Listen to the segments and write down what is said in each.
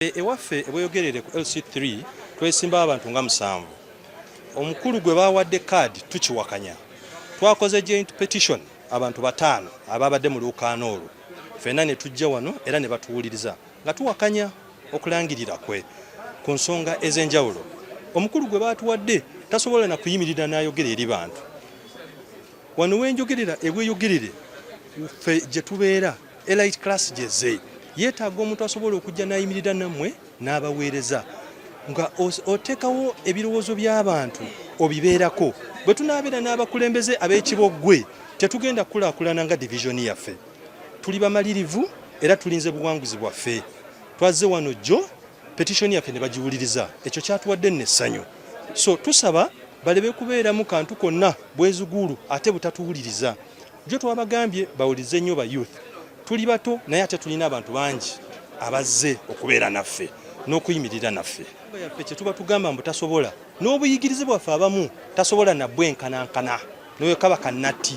Ewaffe ebweyogerere ku LC3 twesimba abantu nga 7. Omukulu gwe bawadde kaadi tukiwakanya. Twakoze joint petition abantu 5 ababadde mu lukaano olwo. Ffenna ne tujja wano era ne batuwuliriza nga tuwakanya okulangirira kwe ku nsonga ez'enjawulo. Omukulu gwe baatuwadde tasobola na kuyimirira n'ayogera eri bantu. Wano wenjogerera ebweyogerere ffe gye tubeera elite class gyeze yeetaaga omuntu asobola okujja n'ayimirira nammwe n'abaweereza nga oteekawo ebirowoozo by'abantu obibeerako. Bwe tunaabeera n'abakulembeze ab'ekiboggwe tetugenda kukulaakulana nga divisioni yaffe. Tuli bamalirivu era tulinze buwanguzi bwaffe. Twazze wano jjo petition yaffe ne bagiwuliriza, ekyo kyatuwadde nno essanyu. So tusaba balebe kubeeramu kantu konna bweziguulu ate butatuwuliriza. Jjo twabagambye bawulirize nnyo ba youth. Tuli bato naye ate tulina abantu bangi abazze okubeera naffe n'okuyimirira naffe. Yaffe kye tuba tugamba mbu tasobola, n'obuyigirize bwaffe abamu tasobola na bwenkanankana n'oyo kaba kannatti.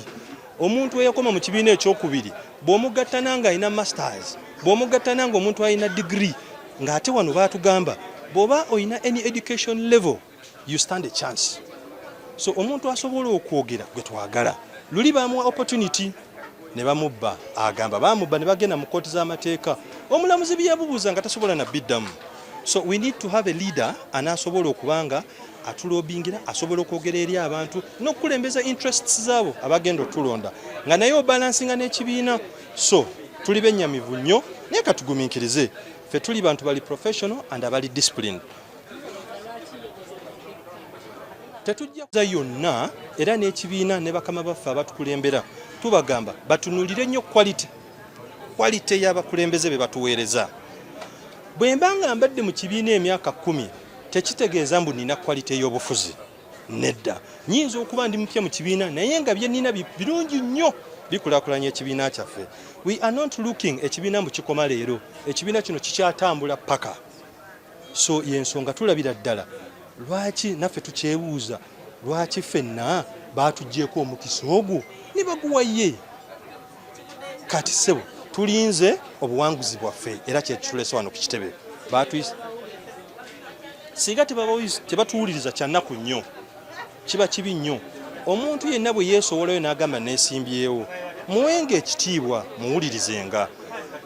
Omuntu eyakoma mu kibiina ekyokubiri bw'omugatta nange alina masters, bw'omugatta nange omuntu alina degree, ng'ate wano baatugamba bw'oba olina any education level you stand a chance. So omuntu asobola okwogera gwe twagala. Luli bamuwa opportunity ne bamubba, agamba bamubba ne bagenda mu kkooti z'amateeka, omulamuzi bye yabubuuza nga tasobola na biddamu. So we need to have a leader anaasobola okubanga atulobingira, asobola okwogera eri abantu n'okukulembeza interests zaabo abagenda otulonda, nga naye obalansinga n'ekibiina. So tuli bennyamivu nnyo, naye katugumiikirize. Ffe tuli bantu bali professional and abali disciplined. Tetujja yonna era n'ekibiina ne bakama baffe abatukulembera tubagamba batunuulire nnyo quality y'abakulembeze be batuweereza. Bwe mba nga mbadde mu kibiina emyaka 10 tekitegeeza mbu nina quality y'obufuzi. Nedda, nnyinza okuba ndi mupya mu kibiina naye nga bye nnina birungi nnyo bikulaakulanya ekibiina kyaffe. We are not looking ekibiina mbu kikoma leero, ekibiina kino kikyatambula paka. So y'ensonga tulabira ddala lwaki naffe tukyebuuza lwaki ffenna baatuggyeeko omukisa ogwo ne baguwa ye. Kati ssebo tulinze obuwanguzi bwaffe era kye kitulese wano ku kitebe. Singa tebatuwuliriza kya nnaku nnyo, kiba kibi nnyo. Omuntu yenna bwe yeesowolayo n'agamba neesimbyewo, muwenga ekitiibwa, muwulirizenga.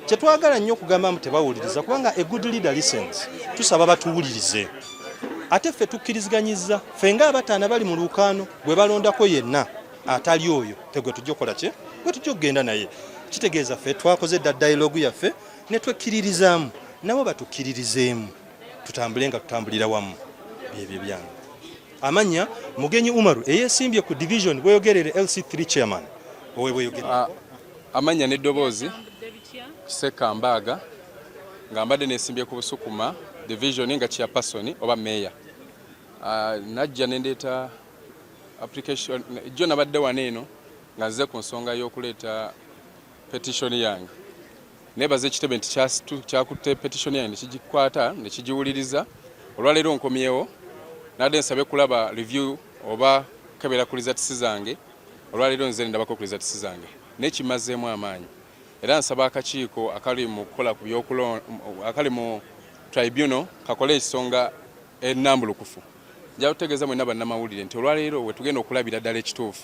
Kye twagala nnyo okugamba mbu tebawuliriza, kubanga a good leader listens. Tusaba batuwulirize. Ate ffe tukkiriziganyizza, ffe ng'abataano bali mu lukaano gwe balondako yenna atali oyo, ffe gwe tujja okukola ki? Gwe tujja okugenda naye. Kitegeeza ffe twakoze dda dialogue yaffe ne twekkiririzaamu, nabo batukkiririzeemu, tutambule nga tutambulira wamu. Byebyo byange. Amannya Mugenyi Umaru eyeesimbye ku division Bweyogerere LC3 chairman owe Bweyogerere. Amannya n'eddoboozi Kisekka Mbaaga, nga mbadde neesimbye ku Busukuma division nga chairperson oba mayor. Najja ne ndeeta application jjo nabadde wano eno nga nze ku nsonga y'okuleeta petition yange. Neebaza ekitebe nti kyakutte petition yange ne kigikwata ne kigiwuliriza. Olwaleero nkomyewo, nabadde nsabe kulaba review oba kukebera ku results zange. Olwaleero nze ndabako ku results zange naye kimmazeemu amaanyi, era nsaba akakiiko akali mu kukola ku akali mu tribunal kakole ensonga ennambulukufu. Nja kutegeeza mwenna bannamawulire nti olwaleero we tugenda okulabira ddala ekituufu.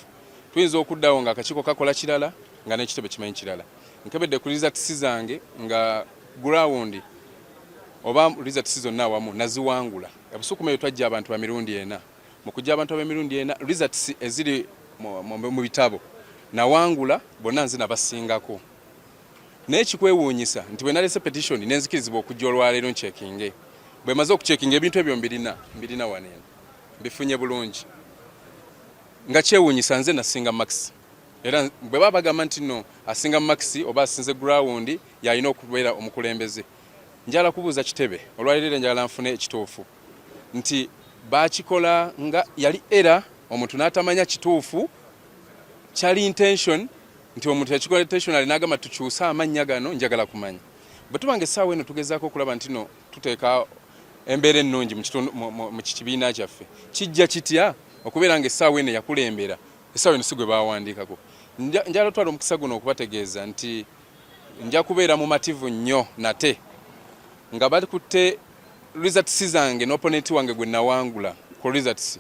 Tuyinza okuddawo ng'akakiiko kakola kirala nga n'ekitebe kimanyi kirala. Nkebedde ku results zange nga ground oba results zonna awamu naziwangula. Ebusukuma eyo twajja abantu ba mirundi 4. Mu kujja abantu ab'emirundi 4 results eziri mu bitabo nawangula bonna nze nabasingako. Naye kikwewuunyisa nti bwe nalese petition ne nzikirizibwa okujja olwaleero ncekinge. Bwe maze okucekinga ebintu ebyo mbirina wano eno, mbifunye bulungi. Nga kyewuunyisa nze nasinga max. Era bwe baba bagamba nti no asinga max oba asinze ground y'alina okubeera omukulembeze. Njagala kubuuza kitebe olwaleero njagala nfune ekituufu nti baakikola nga yali era omuntu n'atamanya kituufu kyali intention nti omuntu yakikola intentionally n'agamba tukyuse amannya gano. Njagala kumanya bwe tuba nga essaawa eno tugezaako okulaba nti no tuteeka embeera ennungi mu kibiina kyaffe, kijja kitya okubeera nga essaawa eno yakulembera essaawa eno si gwe baawandiikako. Njagala otwala omukisa guno okubategeeza nti nja kubeera mumativu nnyo nate Nga bakutte results zange n'opponent wange gwe nawangula ku results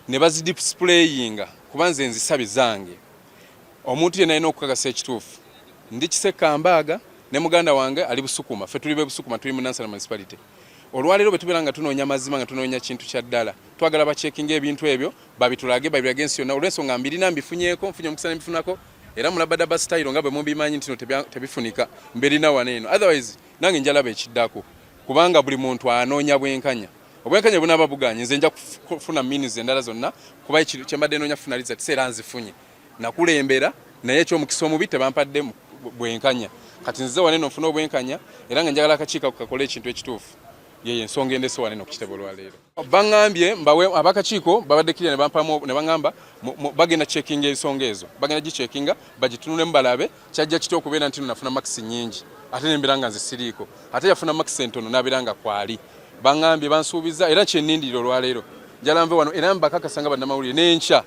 ne bazidisplayinga, kuba nze nzisabye zange. Omuntu yenna alina okukakasa ekituufu. Ndi Kisekka ne muganda wange ali Busukuma, ffe tuli be Busukuma, tuli mu Nansana Municipality. Olwaleero bwe tubeera nga tunoonya mazima, nga tunoonya kintu kya ddala, twagala bacheckinga ebintu ebyo, babitulage, babirage ensi yonna, olw'ensonga mbirina, mbifunyeeko, nfunye omukisa ne mbifunako era mulabadaba style nga bwe mubimanyi nti no tebifunika, mbirina wano eno. Otherwise nange njalaba ekiddako, kubanga buli muntu anoonya bwenkanya. Obwenkanya bunaaba buganye, nze nja kufuna means endala zonna, kuba kyembadde noonya kufuna results era nzifunye. Nakulembera, naye ekyomukisa omubi tebampadde bwenkanya. Kati nzize wano eno nfune obwenkanya, era nga njagala akakiiko ako kakole ekintu ekituufu. Yeyo ensonga endese wano eno ku kitebe olwaleero. Baŋŋambye mbawe abakakiiko babadde kirya ne bampamu ne baŋŋamba bagenda checkinga ensonga ezo, bagenda gicheckinga, bagitunulemu, balabe kyajja kitya okubeera nti no nafuna marks nnyingi ate nembeera nga nze siriiko, ate yafuna marks entono n'abeera nga kwali. Baŋŋambye, bansuubiza, era kyennindirira olwaleero. Njala nve wano era mbakakasa nga bannamawulire, n'enkya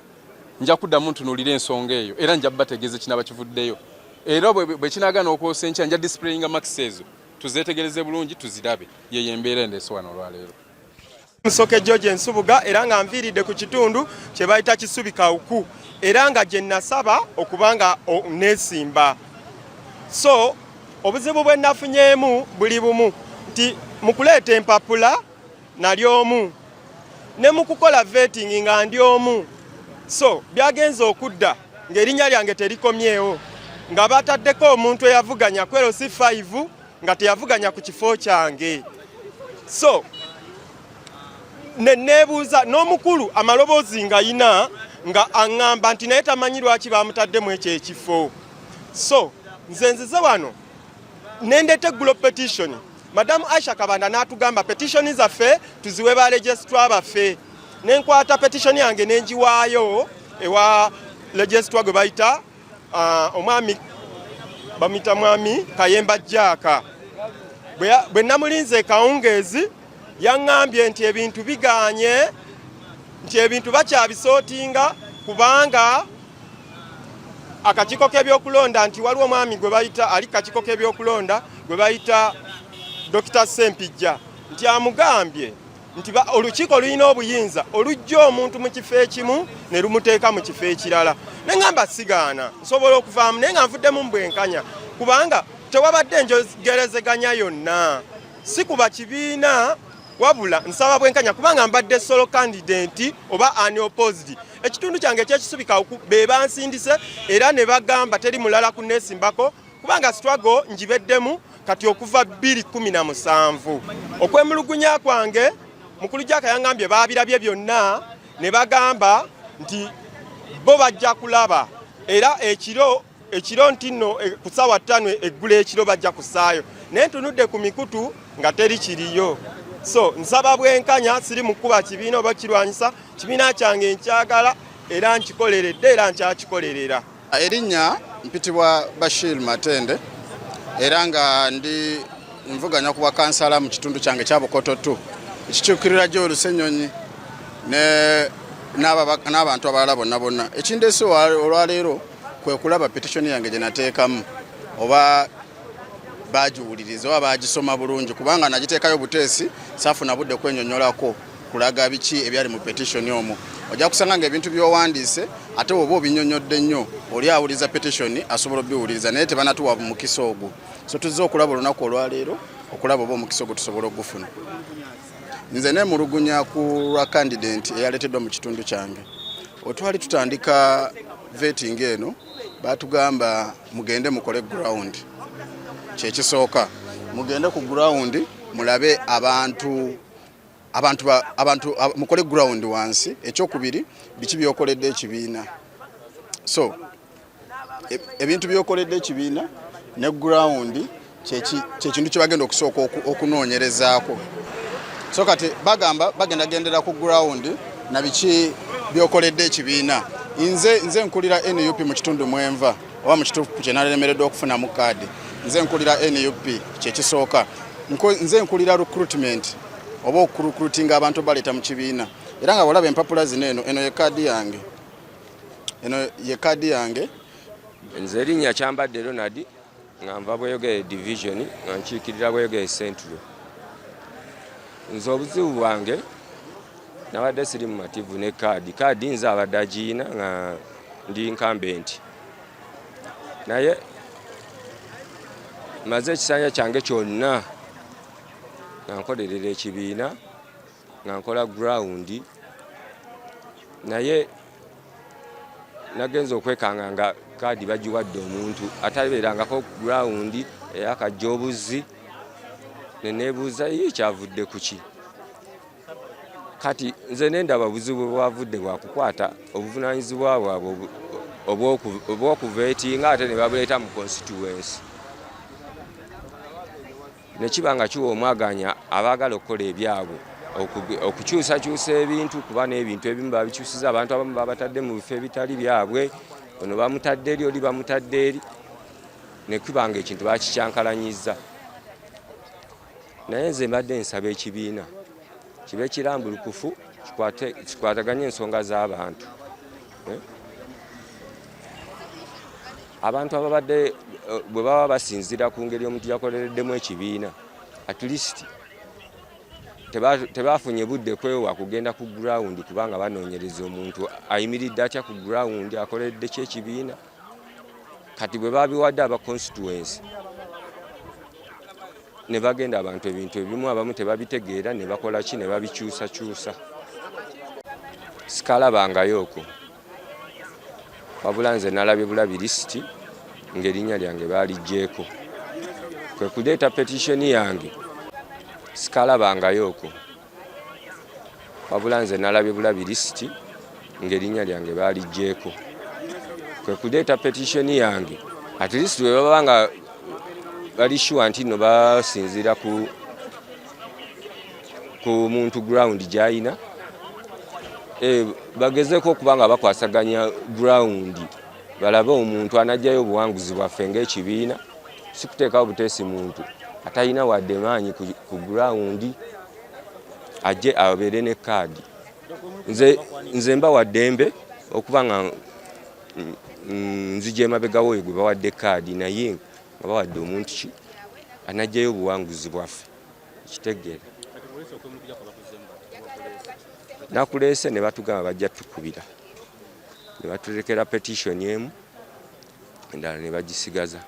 nja kuddamu ntunuulire ensonga eyo, era nja bategeeza ekinaba kivuddeyo. Era bwe kinaagaana okwosa enkya, nja displayinga marks ezo, tuzeetegereze bulungi, tuzirabe. Yeyo embeera endeese wano olwaleero. Musoke George Nsubuga, era nga nviiridde ku kitundu kye bayita Kisubi Kawuku, era nga gye nasaba okuba nga neesimba. So obuzibu bwe nafunyeemu buli bumu, nti mu kuleeta empapula nali omu, ne mu kukola vetting nga ndi omu. So byagenze okudda ng'erinnya lyange terikomyewo, nga bataddeko omuntu eyavuganya ku LC5 nga teyavuganya ku kifo kyange. So ne neebuuza n'omukulu amaloboozi nga yina nga aŋŋamba nti naye tamanyi lwaki bamutaddemu ekyo ekifo. So nze nzize wano nendeeta eggulo petition. Madamu Aisha Kabanda n'atugamba petition zaffe tuziwe ba registrar baffe. Nenkwata petition yange nengiwaayo ewa registrar gwe bayita omwami bamuyita Mwami Kayemba Jaaka. Bwe namulinze ekawungeezi, yaŋŋambye nti ebintu biganye, nti ebintu bakyabisortinga, kubanga akakiiko k'ebyokulonda, nti waliwo omwami gwe bayita ali kakiiko k'ebyokulonda gwe bayita Dr. Sempijja, nti amugambye nti olukiiko lulina obuyinza olujja omuntu mu kifo ekimu ne lumuteeka mu kifo ekirala. Ne ŋŋamba sigaana, nsobola okuvaamu, naye nga nvuddemu mu bwenkanya, kubanga tewabadde enjogerezeganya yonna, si kuba kibiina, wabula nsaba bwenkanya, kubanga mbadde solo candidate oba unopposed. Ekitundu kyange ekyekisubi be bansindise, era ne bagamba teri mulala kunneesimbako, kubanga struggle ngibeddemu kati okuva 2017. Okwemulugunya kwange, mukulu Jaka yangambye baabirabye byonna ne bagamba nti bo bajja kulaba, era ekiro nti nno ku ssaawa 5 eggula ekiro bajja kusaayo. Naye ntunudde ku mikutu nga teri kiriyo. So nsaba bwenkanya, siri mu kkuba kibiina oba kirwanyisa. Kibiina kyange nkyagala era nkikoleredde era nkyakikolerera. Erinnya mpitibwa Bashir Matende, era nga ndi nvuganya ku bwakansala mu kitundu kyange kya Bukoto 2, ekikyukirira Joel Ssenyonyi n'abantu abalala bonna bonna. Ekindeese olwaleero kwe kulaba petition yange gye nateekamu, oba bagiwuliriza oba bagisoma bulungi, kubanga nagiteekayo buteesi, saafuna budde kwenyonyolako kulaga biki ebyali mu petition omwo. Ojja kusanga nga ebintu by'owandiise, ate woba obinyonyodde nnyo, oli awuliza petition asobola obiwuliriza, naye tebanatuwa mukisa ogwo. So tuzze okulaba olunaku olwaleero, okulaba oba omukisa ogwo tusobola ogufuna. Nze nemulugunya ku lwa candidate eyaleeteddwa mu kitundu kyange. Otwali tutandika vetting eno, batugamba mugende mukole ground. Kyekisooka, mugende ku ground mulabe abantu, mukole ground wansi. Ekyokubiri, biki byokoledde ekibiina? So ebintu byokoledde ekibiina ne ground kyekintu kyebagenda okusooka okunoonyerezaako. So kati bagamba bagenda gendera ku ground na biki byokoledde ekibiina. Nze nkulira NUP mu kitundu mwenva, oba mu kitundu kyenalemereddwa okufunamu kaadi. Nze nkulira NUP, kyekisooka. Nze nkulira recruitment, oba okurecruitinga abantu baleeta mu kibiina. Era nga bwolaba empapula zino, eno ye kaadi yange, eno ye kaadi yange. Nze erinnya Kyambadde Ronald. Nga nva Bweyogere division, nga nkiikirira Bweyogere Central. Nze obuzibu bwange nabadde siri mumativu ne kaadi. Kaadi nze abadde agiyina nga ndi incumbent, naye maze ekisanja kyange kyonna nga nkolerera ekibiina, nga nkola ground, naye nagenze okwekanga nga kaadi bagiwadde omuntu atabeerangako ground, eyakajja obuzzi. Neneebuuza, ye kyavudde kuki? Kati nze nendaba buzibu bwavudde bwakukwata obuvunanyizibwa bwabwe obw'okuvetinga, ate ne babuleeta mu constituency, nekiba nga kiwa omwaganya abaagala okukola ebyabwe okukyusakyusa ebintu, kuba n'ebintu ebimu babikyusiza. Abantu abamu babatadde mu bifo ebitali byabwe, ono bamutadde eri, oli bamutadde eri, nekuba nga ekintu bakikyankalanyiza. Naye nze mbadde nsaba ekibiina kibe kirambulukufu, kikwataganye ensonga z'abantu, eh? Abantu ababadde bwe baba basinziira ku ngeri omuntu yakolereddemu ekibiina, at least tebafunye budde kwewa kugenda ku ground, kubanga banoonyereza omuntu ayimiridde atya ku ground, akoleredde ki ekibiina. Kati bwe babiwadde aba constituency ne bagenda, abantu ebintu ebimu abamu tebabitegeera, ne bakola ki, ne babikyusakyusa. Sikalabangayo okwo, wabula nze nalabye bulabi lisiti ng'erinnya lyange baaliggyeeko, kwe kuleeta petition yange. Sikalabangayo okwo, wabula nze nalabye bulabi lisiti ng'erinnya lyange baaliggyeeko, kwe kuleeta petition yange. At least bwe baba nga bali sure nti nno basinziira ku muntu ground gy'ayina, bagezeeko okuba nga bakwasaganya ground, balabe omuntu anajjayo obuwanguzi bwaffe ng'ekibiina, si kuteekawo buteesi muntu atalina wadde maanyi ku ground ajje abeere ne kaadi. Nze mbawa ddembe okuba nga nzija emabega w'oyo gwe bawadde kaadi, naye nga bawadde omuntu ki anajjayo obuwanguzi bwaffe. Kitegeera nakuleese ne batugamba bajja tukubira, ne batulekera petition emu, endala ne bagisigaza.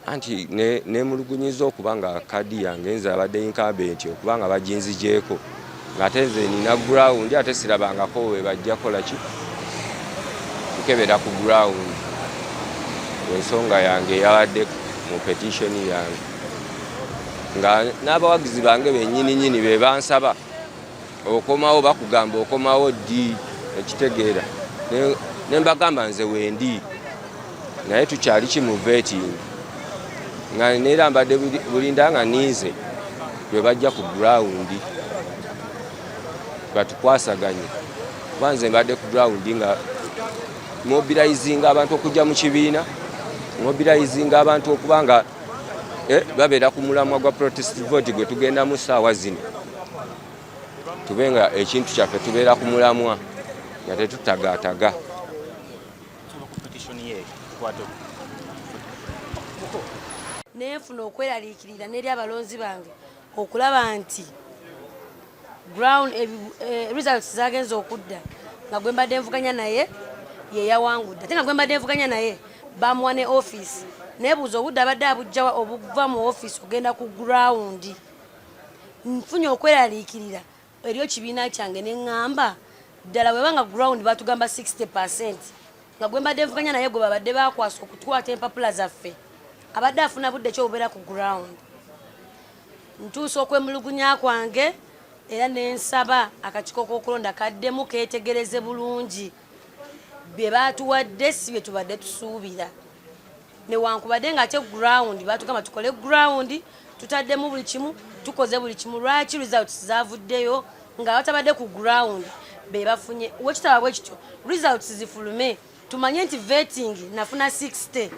Anti nemulugunyiza okuba nga kaadi yange, nze abadde incumbent, okuba nga baginzigyeko ng'ate nze nina ground, ate sirabangako we bajja kola ki, kukebera ku ground ensonga yange eyabadde mu petition yange, nga n'abawagizi bange bennyini nyini be bansaba okomawo, bakugamba okomawo ddi, ekitegeera ne mbagamba nze wendi, naye tukyali ki mu vetting, nga neera mbadde bulinda nga ninze lwe bajja ku ground batukwasaganye, kuba nze mbadde ku ground nga mobilizinga abantu okujja mu kibiina, mobilizinga abantu okuba nga babeera ku mulamwa gwa protest vote gwe tugendamu saawa zino, tube nga ekintu kyaffe tubeera ku mulamwa nga tetutagaataga. Petition ye ekwata Nenfuna okweraliikirira n'eri abalonzi bange okulaba nti ground results zagenze okudda nga gwe mbadde nvuganya naye ye yawangudde, ate nga gwe mbadde nvuganya naye bamuwa ne office. Nebuuza, obudde abadde abujjawa obuva mu office ogenda ku ground? Nfunye okweraliikirira eri ekibiina kyange, ne ŋŋamba ddala bwebanga ground batugamba 60, nga gwe mbadde nvuganya naye, gwe babadde bakwasa okutwata empapula zaffe, abadde afuna budde ki obubeera ku ground? Ntuusa okwemulugunya kwange era nensaba akakiiko k'okulonda kaddemu keetegereze bulungi bye baatuwadde, si bye tubadde tusuubira, newankubadde nga ate ground batugamba tukole ground, tutaddemu buli kimu, tukoze buli kimu. Lwaki results zavuddeyo nga batabadde ku ground be bafunye? Wekitaba bwe kityo, results zifulume, tumanye nti vetting nafuna 60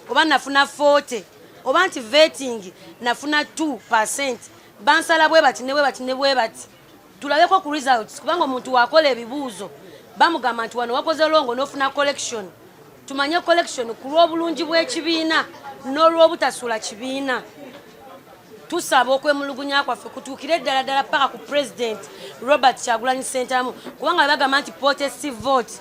oba nafuna 40, oba nti vetting nafuna 2, bansala bwe bati ne bwe bati ne bwe bati. Tulabeko ku results, kubanga omuntu wakola ebibuuzo Bamugamba nti wano wakoze longo n'ofuna collection. Tumanye collection ku lw'obulungi bw'ekibiina n'olw'obutasuula kibiina. Tusaba okwemulugunya kwaffe kutuukire ddala ddala paka ku President Robert Kyagulanyi Ssentamu, kubanga bagamba nti protest vote.